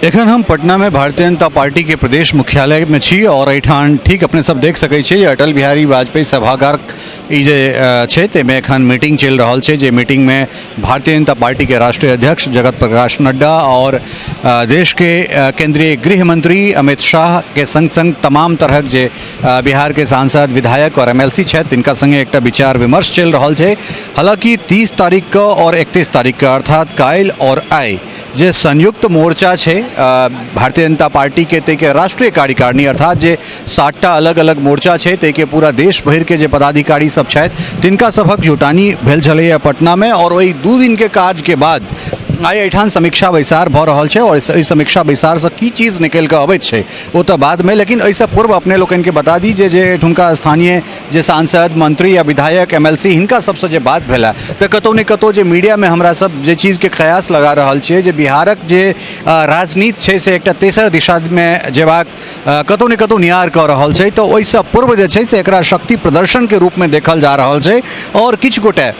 एखन हम पटना में भारतीय जनता पार्टी के प्रदेश मुख्यालय में छी और एहिठाम ठीक अपने सब देख सकै छी अटल बिहारी वाजपेयी सभागार ई जे छै ताहिमे एखन मीटिंग चलि रहल छै, जे मीटिंग में भारतीय जनता पार्टी के राष्ट्रीय अध्यक्ष जगत प्रकाश नड्डा और देश के केंद्रीय गृह मंत्री अमित शाह के संग संग तमाम तरहक जे बिहार के सांसद, विधायक और एमएलसी छथि तिनका संगे एकटा विचार विमर्श चलि रहल छै। हालांकि 30 तारीख के और 31 तारीख के अर्थात काल्हि और आइ जे संयुक्त मोर्चा छै भारतीय जनता पार्टी के ताहिके राष्ट्रीय कार्यकारिणी अर्थात जे 7टा अलग अलग मोर्चा छै ताहिके पूरा देश भरिके जे पदाधिकारी सब छथि तिनका सभक जुटानी भेल छलैए पटनामे और ओहि 2 दिनके काजके बाद आइ एहिठाम समीक्षा बैसार भऽ रहल छै और एहि समीक्षा बैसारसँ की चीज निकलि कऽ अबैत छै ओ तऽ बादमे, लेकिन एहिसँ पूर्व अपने लोकनिके बता दी जे एहिठुनका स्थानीय जे सांसद, मंत्री या विधायक, एमएलसी हिनका सबसँ जे बात भेला तऽ कतहु ने कतहु जे मीडियामे हमरा सब जे चीजके कयास लगा रहल छियै जे बिहारक जे राजनीति छै से एकटा तेसर दिशामे जेबाक कतहु ने कतहु नियार कऽ रहल छै, तऽ ओहिसँ पूर्व जे छै से एकरा शक्ति प्रदर्शनके रूपमे देखल जा रहल छै और किछु गोटे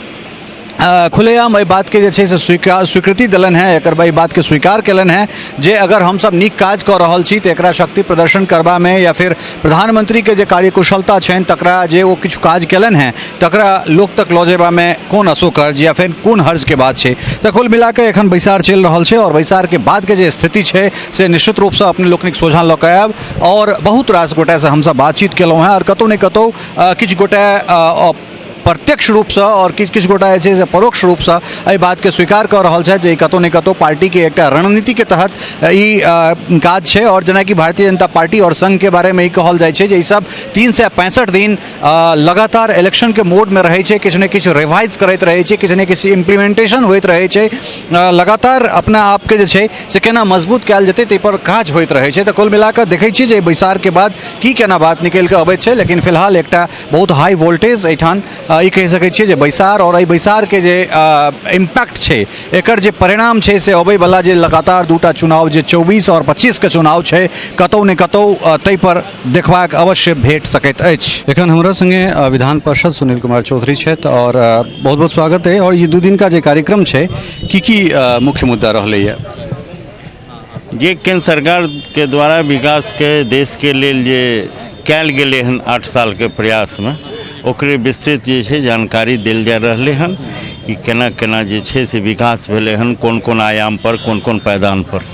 खुलेआम एहि बातके जे छै से स्वीकृति देलनि हेँ, एकर एहि बातके स्वीकार कयलनि हेँ जे अगर हमसब नीक काज कऽ रहल छी तऽ एकरा शक्ति प्रदर्शन करबामे या फिर प्रधानमंत्रीके जे कार्यकुशलता छनि तकरा जे ओ किछु काज कयलनि हेँ तकरा लोक तक लऽ जेबामे कोन असोकर्ज या फेर कोन हर्जके बात छै। तऽ कुल मिलाकऽ एखन बैसार चलि रहल छै और बैसारके बादके जे स्थिति छै से निश्चित रूपसँ अपने लोकनिक सोझाँ लऽ कऽ आयब और बहुत रास गोटेसँ हमसब बातचीत केलहुँ हेँ और कतहु ने कतहु किछु गोटे प्रत्यक्ष रूपसँ आओर किछु किछु गोटा जे छै से परोक्ष रूपसँ एहि बातके स्वीकार कऽ रहल छथि जे कतहु ने कतहु पार्टीके एकटा रणनीतिके तहत ई काज छै। आओर जेनाकि भारतीय जनता पार्टी आओर संघके बारेमे ई कहल जाइ छै जे ई सब 365 दिन लगातार इलेक्शनके मोडमे रहै छै, किछु ने किछु रिवाइज करैत रहै छै, किछु ने किछु इम्प्लीमेंटेशन होइत रहै छै, लगातार अपना आपके जे छै से केना मजबूत कयल जेतै ताहिपर काज होइत रहै छै। तऽ कुल मिलाकऽ देखै छी जे बैसारके बाद की केना बात निकलि कऽ अबैत छै, लेकिन फिलहाल एकटा बहुत हाई वोल्टेज एहिठाम ई कहि सकै छियै जे बैसार और एहि बैसारके जे इम्पैक्ट छै एकर जे परिणाम छै से अबैवला जे लगातार 2टा चुनाव जे 24 और 25 के चुनाव छै कतहु ने कतहु ताहिपर देखबाक अवश्य भेट सकैत अछि। एखन हमरा संगे विधान पार्षद सुनील कुमार चौधरी छथि और बहुत बहुत स्वागत है। और ये 2 दिन का जे कार्यक्रम छै की की मुख्य मुद्दा रहलैए? जे केंद्र सरकार के द्वारा विकास के देश के लेल जे कयल गेलै हन 8 साल के प्रयास में ओकरे विस्तृत जे छै जानकारी देल जा रहलै हन कि केना केना जे छै से विकास भेलै हन, कोन कोन आयाम पर, कोन कोन पायदान पर।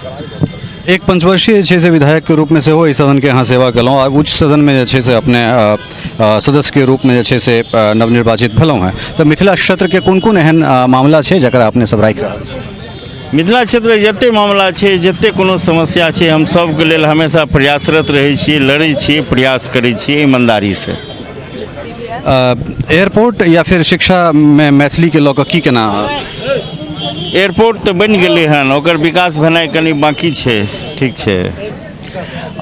एक पंचवर्षीय जे छै से विधायक के रूप में सेहो एहि सदन के अहाँ सेवा केलहुँ आ उच्च सदन में जे छै से अपने सदस्य के रूप में जे छै से नवनिर्वाचित भेलहुँ हेँ, तऽ मिथिला क्षेत्र के कोन कोन एहन मामला छै जकरा अपने सब राखि रहल छी? मिथिला क्षेत्रके जतेक मामला छै, जतेक कोनो समस्या छै, हम सबके लेल हमेशा प्रयासरत रहै छियै, लड़ै छियै, प्रयास करै छियै ईमानदारीसँ। एयरपोर्ट या फिर शिक्षामे मैथिलीके लऽ कऽ की केना? एयरपोर्ट तऽ बनि गेलै हन, ओकर विकास भेनाइ कनि बाँकी छै, ठीक छै।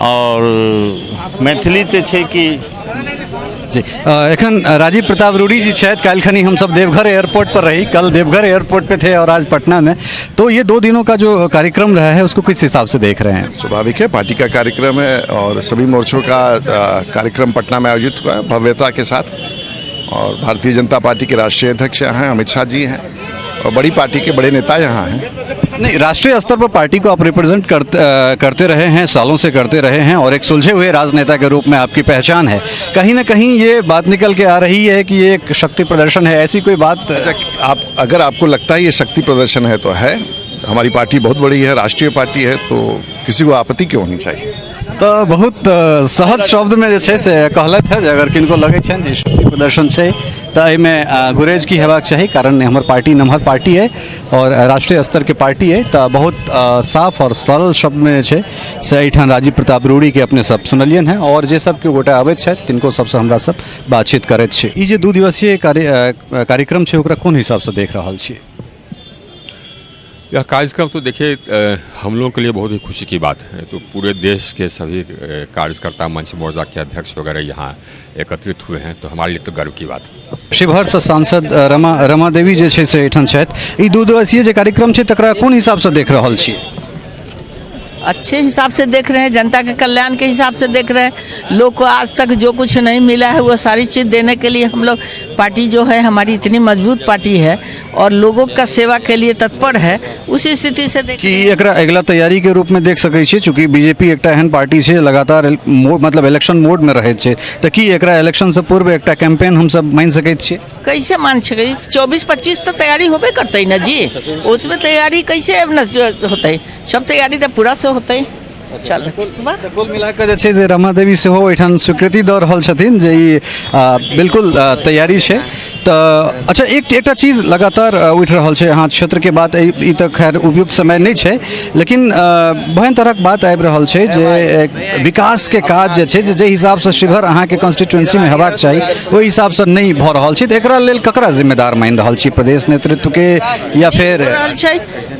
आओर मैथिली तऽ छै कि जी। एखन राजीव प्रताप रूडी जी छथि। काल्हि हम सब देवघर एयरपोर्ट पर रही, कल देवघर एयरपोर्ट पे थे और आज पटना में, तो ये 2 दिनों का जो कार्यक्रम रहा है उसको किस हिसाब से देख रहे हैं? स्वाभाविक है, पार्टी का कार्यक्रम है और सभी मोर्चों का कार्यक्रम पटना में आयोजित हुआ है भव्यता के साथ और भारतीय जनता पार्टी के राष्ट्रीय अध्यक्ष यहाँ हैं, अमित शाह जी हैं और बड़ी पार्टी के बड़े नेता यहाँ हैं। नहीं, राष्ट्रीय स्तर पर पार्टी को आप रिप्रेजेंट करते रहे हैं, सालों से करते रहे हैं और एक सुलझे हुए राजनेता के रूप में आपकी पहचान है। कहीं ना कहीं ये बात निकल के आ रही है कि ये एक शक्ति प्रदर्शन है, ऐसी कोई बात? अच्छा, अगर आपको लगता है ये शक्ति प्रदर्शन है तो है। हमारी पार्टी बहुत बड़ी है, राष्ट्रीय पार्टी है, तो किसी को आपत्ति क्यों होनी चाहिए? तो बहुत सहज शब्द में जे छै से कहलथि है जे अगर किनको लगै छनि जे शक्ति प्रदर्शन छै तऽ एहिमे गुरेज की हेबाक चाही, कारण हमर पार्टी नमहर पार्टी है और राष्ट्रीय स्तर के पार्टी है। तऽ बहुत साफ और सरल शब्द में जे छै से एहिठाम राजीव प्रताप रूडी के अपने सब सुनलियनि हेँ और जे सब केओ गोटा अबैत छथि तिनको सबसँ हमरा सब बातचीत करैत छी। ई जे 2 दिवसीय कार्यक्रम छै ओकरा कोन हिसाबसँ देख रहल छी? यह कार्यक्रम तो देखिए हम लोगों के लिए बहुत ही खुशी की बात है। तो पूरे देश के सभी कार्यकर्ता मंच मोर्चा के अध्यक्ष वगैरह यहाँ एकत्रित हुए हैं, तो हमारे लिए तो गर्व की बात है। शिवहरसँ सांसद रमा देवी जे छै से एहिठाम छथि। ई 2 दिवसीय जे कार्यक्रम छै तकरा कोन हिसाबसँ देख रहल छी? अच्छे हिसाब से देख रहे हैं, जनता के कल्याण के हिसाब से देख रहे हैं। लोग को आज तक जो कुछ नहीं मिला है वो सारी चीज़ देने के लिए हम लोग पार्टी जो है हमारी इतनी मजबूत पार्टी है, और लोगों का सेवा के लिए तत्पर है, उस स्थिति से देख कि एकरा अगिला तैयारी के रूपमे देख सकै छियै? चूँकि बीजेपी एकटा एहन पार्टी छै लगातार मतलब इलेक्शन मोडमे रहैत छै, तऽ की एकरा इलेक्शनसँ पूर्व एकटा कैंपेन हमसब मानि सकैत छियै? कैसे मान सके? 24-25 तो तैयारी होबे करते ना जी, उसमें तैयारी कैसे न होते? सब तैयारी तो पूरा से होते। चल वाह। तऽ कुल मिला कऽ जे छै से रमा देवी सेहो एहिठाम स्वीकृति दऽ रहल छथिन जे ई बिल्कुल तैयारी छै। तऽ अच्छा, एकटा चीज लगातार उठि रहल छै अहाँ क्षेत्रके बात, ई तऽ खैर उपयुक्त समय नहि छै, लेकिन बहन तरहक बात आबि रहल छै जे विकासके काज जे छै से जाहि हिसाबसँ शिवहर अहाँके कॉन्स्टिट्यूएंसीमे हेबाक चाही, ओहि हिसाबसँ नहि भऽ रहल छै। तऽ एकरा लेल ककरा जिम्मेदार मानि रहल छी, प्रदेश नेतृत्वके या फेर रहल छै?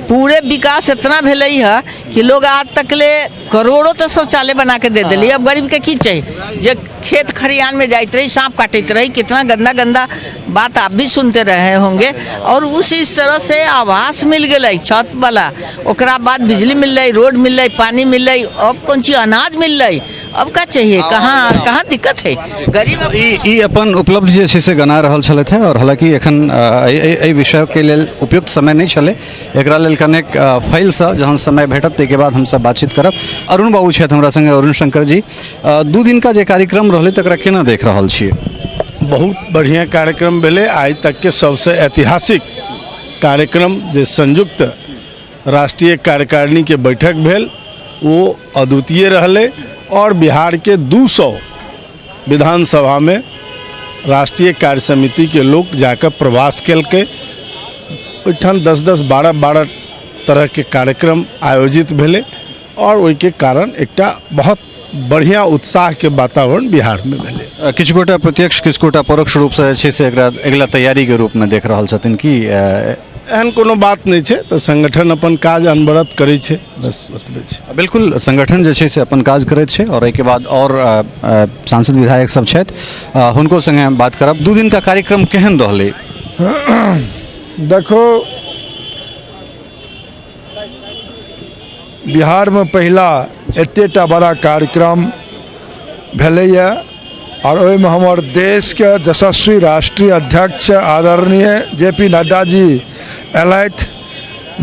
पूरे विकास इतना भेलै है कि लोग आज तक ले करोड़ों तो शौचालय बना के दे दिली। अब गरीब के की चाहिए? जे खेत खरियान में जाइत रही, सांप काटते रही, कितना गंदा गंदा बात आप भी सुनते रहे होंगे। और उस इस तरह से आवास मिल गए छत वाला, ओकरा बाद बिजली मिल रही, रोड मिल रही, पानी मिल रही, अब कौन चीज, अनाज मिल रही, अब का चाहिए? कहाँ कहाँ दिक्कत है गरीब अब ई अपन उपलब्धि जे छै से गना रहल छलथि हेँ। आओर हालाँकि एखन एहि विषयके लेल उपयुक्त समय नहि छलै, एकरा लेल कनेक फाइलसँ जहन समय भेटत ताहिके बाद हमसब बातचीत करब। अरुण बाबू छथि हमरा सङ्गे, अरुण शंकर जी। 2 दिनका जे कार्यक्रम रहलै तकरा केना देख रहल छियै? बहुत बढ़िआँ कार्यक्रम भेलै। आइ तकके सबसँ ऐतिहासिक कार्यक्रम जे संयुक्त राष्ट्रीय कार्यकारिणीके बैठक भेल ओ अद्वितीय रहलै और बिहारके 200 विधानसभामे राष्ट्रीय कार्य समितिके लोक जाकऽ प्रवास केलकै। ओहिठाम 10-10 12-12 तरहके कार्यक्रम आयोजित भेलै और ओहिके कारण एकटा बहुत बढ़िआँ उत्साहके वातावरण बिहारमे भेलै। किछु गोटा प्रत्यक्ष, किछु गोटा परोक्ष रूपसँ जे छै से एकरा अगिला तैयारीके रूपमे देख रहल छथिन कि एहन कोनो बात नहि छै। तऽ संगठन अपन काज अनवरत करै छै, बस ओतबे छै। बिल्कुल, संगठन जे छै से अपन काज करैत छै। और एहिके बाद आओर सांसद विधायक सब छथि, हुनको सङ्गे हम बात करब। 2 दिनका कार्यक्रम केहन रहलै? देखो, बिहारमे पहिला एतेटा बड़ा कार्यक्रम भेलैए और ओहिमे हमर देशके यशस्वी राष्ट्रीय अध्यक्ष आदरणीय जे पी नड्डा जी अयलथि,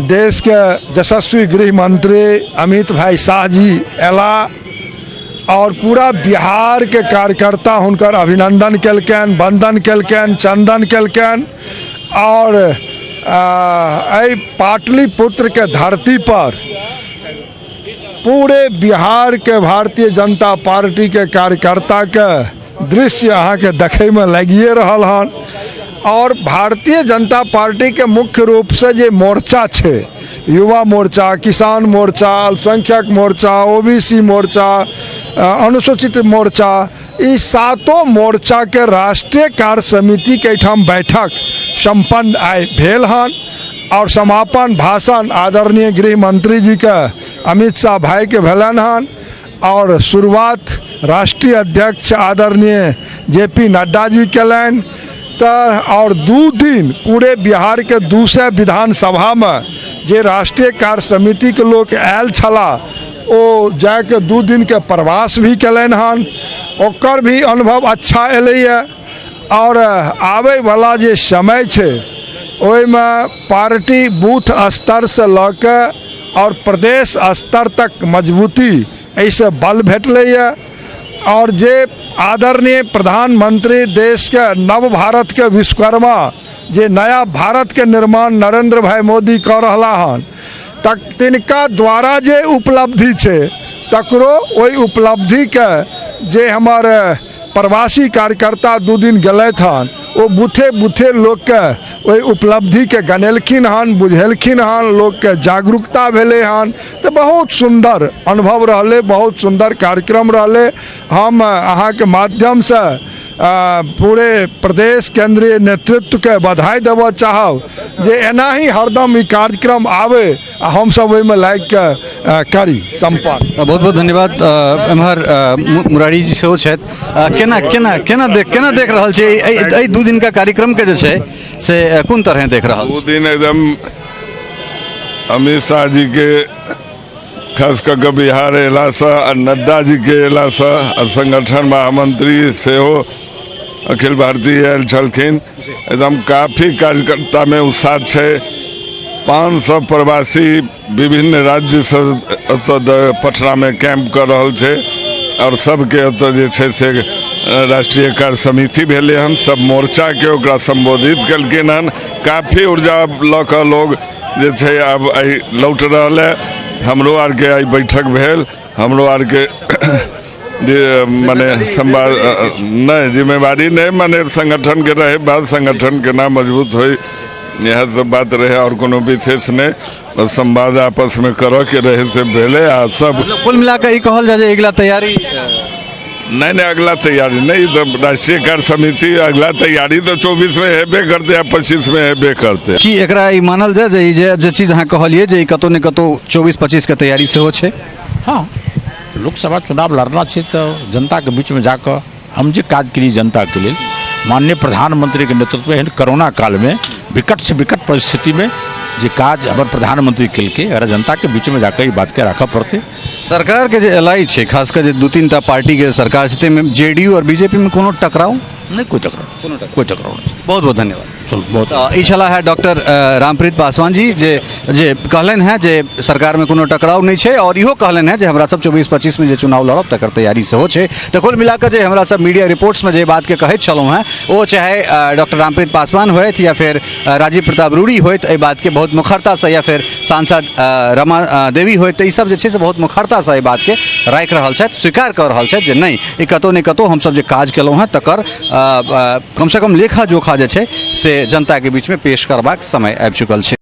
देशके यशस्वी गृह मंत्री अमित भाई शाह जी अयलाह और पूरा बिहारके कार्यकर्ता हुनकर अभिनंदन केलकनि, वंदन केलकनि, चंदन केलकनि। और एहि पाटलिपुत्रके धरती पर पूरे बिहारके भारतीय जनता पार्टीके कार्यकर्ताके दृश्य अहाँके देखैमे लागिए रहल हन। और भारतीय जनता पार्टीके मुख्य रूपसँ जे मोर्चा छै, युवा मोर्चा, किसान मोर्चा, अल्पसंख्यक मोर्चा, ओबीसी मोर्चा, अनुसूचित मोर्चा, ई सातों मोर्चाके राष्ट्रीय कार्य समितिके एहिठाम बैठक सम्पन्न आइ भेल हन और समापन भाषण आदरणीय गृह मंत्री जी के अमित शाह भाई के भेलन हन और शुरुआत राष्ट्रीय अध्यक्ष आदरणीय जे पी नड्डा जी कयलनि। तऽ और 2 दिन पूरे बिहार के 200 विधानसभा में जे राष्ट्रीय कार्य समिति के लोक आयल छलाह ओ जाके 2 दिन के प्रवास भी कयलनि हन, ओकर भी अनुभव अच्छा एलैए। और आबैवला जे समय छै ओहिमे पार्टी बूथ स्तरसँ लऽ कऽ और प्रदेश स्तर तक मजबूती एहिसँ बल भेटलैए। और जे आदरणीय प्रधानमंत्री देशके नव भारतके विश्वकर्मा जे नया भारतके निर्माण नरेंद्र भाई मोदी कऽ रहला हन, तक तिनका द्वारा जे उपलब्धि छै तकरो ओहि उपलब्धिके जे हमर प्रवासी कार्यकर्ता 2 दिन गेलथि हन ओ बूथे बूथे लोकके ओहि उपलब्धिके गनेलखिन हन, बुझेलखिन हन, लोकके जागरूकता भेलै हन। तऽ बहुत सुन्दर अनुभव रहलै, बहुत सुन्दर कार्यक्रम रहलै। हम अहाँके माध्यमसँ पूरे प्रदेश केंद्रीय नेतृत्वके बधाई देबऽ चाहब जे एना ही हरदम ई कार्यक्रम आबै आ हमसब ओहिमे लागिके करी सम्पन्न। बहुत बहुत धन्यवाद। एम्हर मुरारी जी सेहो छथि। केना केना केना देख केना देख रहल छी एहि 2 दिनका कार्यक्रमके जे छै से कोन तरहे देख रहल? 2 दिन एकदम अमित शाह जी के खास कऽ के बिहार अयलासँ आ नड्डा जीके अयलासँ आ संगठन महामंत्री सेहो अखिल भारतीय आयल छलखिन, एकदम काफी कार्यकर्तामे उत्साह छै। 500 प्रवासी विभिन्न राज्यसँ एतऽ पटनामे कैम्प कऽ रहल छै आओर सबके एतऽ जे छै से राष्ट्रीय कार्य समिति भेलै हन, सब मोर्चाके ओकरा सम्बोधित केलखिन हन। काफी ऊर्जा लऽ कऽ लोग जे छै आब एहि लौट रहल है। हमरो आरके आइ बैठक भेल, हमरो आरके जे मने संवाद नहि जिम्मेवारी नहि मने संगठनके रहै बात, संगठन केना मजबूत होइ, इएह सब बात रहै आओर कोनो विशेष नहि, बस संवाद आपसमे करऽके रहै से भेलै आ सब। मतलब कुल मिला कऽ ई कहल जाय जे अगिला तैयारी नहि नहि, अगिला तैयारी नहि, तऽ राष्ट्रीय कार्य समिति अगिला तैयारी तऽ 24 मे हेबे करतै आ 25 मे हेबे करतै। की एकरा ई मानल जाय जे ई जे जे चीज अहाँ कहलियै जे ई कतहु ने कतहु 24-25 के तैयारी सेहो छै? हँ, लोकसभा चुनाव लड़ना छै तऽ जनताके बीचमे जाकऽ हम जे काज केलियै जनताके लेल माननीय प्रधानमंत्रीके नेतृत्वमे, एहन कोरोना कालमे विकटसँ विकट परिस्थितिमे जे काज हमर प्रधानमंत्री केलकै, एकरा जनताके बीचमे जाकऽ ई बातके राखऽ पड़तै। सरकारके जे एलाई छै, खास कऽ जे दू तीन टा पार्टीके सरकार छै, ताहिमे जेडीयू आओर बीजेपीमे कोनो टकराव? नहि, कोइ टकराव, कोइ टकराव नहि छै। बहुत बहुत धन्यवाद। चलू, बहुत तऽ ई छलाह है डॉक्टर रामप्रीत पासवान जी, जे जे कहलनि हेँ जे सरकारमे कोनो टकराव नहि छै आओर इहो कहलनि हेँ जे हमरा सब 24-25मे जे चुनाव लड़ब तकर तैयारी सेहो छै। तऽ कुल मिलाकऽ जे हमरा सब मीडिया रिपोर्ट्समे जे बातके कहैत छलहुँ हेँ, ओ चाहे डॉक्टर रामप्रीत पासवान होथि या फेर राजीव प्रताप रूडी होथि, एहि बातके बहुत मुखरतासँ, या फेर सांसद रमा देवी होथि, तऽ ईसब जे छै से बहुत मुखरतासँ एहि बातके राखि रहल छथि, स्वीकार कऽ रहल छथि जे नहि, ई कतहु ने कतहु हमसब जे काज केलहुँ हेँ तकर कमसँ कम लेखा जोखा जे छै से जनताके बीचमे पेश करबाक समय आबि चुकल छै।